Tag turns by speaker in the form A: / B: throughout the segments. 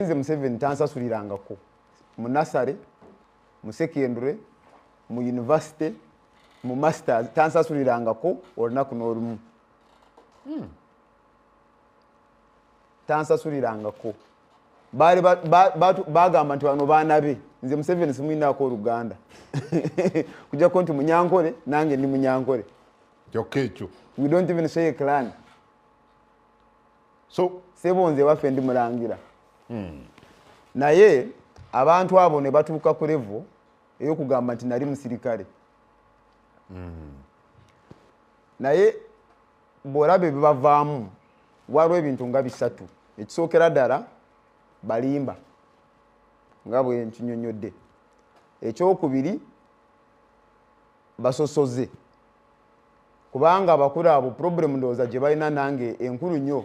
A: Nze Museveni tansasulirangako mu nursery, mu secondary, mu university, mu masters, tansasulirangako olunaku n'olumu. Tansasulirangako. Baali bagamba nti bano baana be. Nze Museveni simuyinaako oluganda, kujjako nti Munyankole, nange ndi Munyankole.
B: Kyokka ekyo.
A: We don't even say a clan.
B: So
A: sebo, nze waffe ndi Mulangira. Naye abantu abo ne batuuka ku level ey'okugamba nti nali musirikale. Naye bw'olaba ebibavaamu, waliwo ebintu nga bisatu. Ekisookera ddala, balimba nga bwe nkinyonyodde. Ekyokubiri, basosoze, kubanga abakulu abo problem ndowooza gye balina nange enkulu nnyo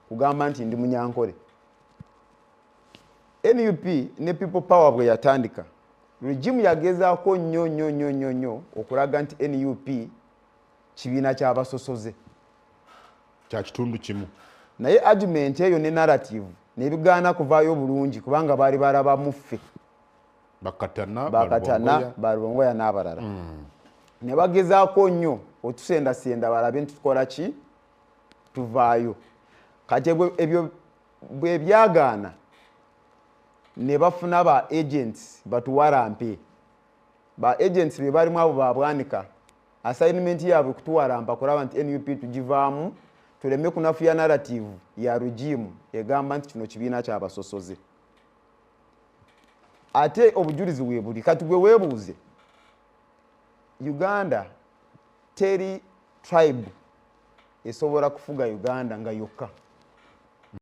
A: kugamba nti ndi Munyankole. NUP ne People Power bwe yatandika, regime yagezaako nnyo nnyo nnyo nnyo nnyo okulaga nti NUP kibiina ky'abasosoze.
B: Kya kitundu kimu.
A: Naye argument eyo ne narrative nebigaana kuvaayo bulungi, kubanga baali balaba muffe
B: Bakatana.
A: Bakatana.
B: Balubongoya.
A: Balubongoya n'abalala ne bagezaako nnyo otusendasenda balabe nti tukola ki, tuvaayo. Kati ebyo bwe byagaana, ne bafuna ba agents batuwalampe. Ba agents be balimu abo babwanika, assignment yaabwe kutuwalampa kulaba nti NUP tugivaamu, tuleme kunafuya narrative ya regime egamba nti kino kibiina kyabasosoze. Ate obujulizi weebuli. Kati gwe weebuuze, Uganda teri tribe esobola kufuga Uganda nga yokka.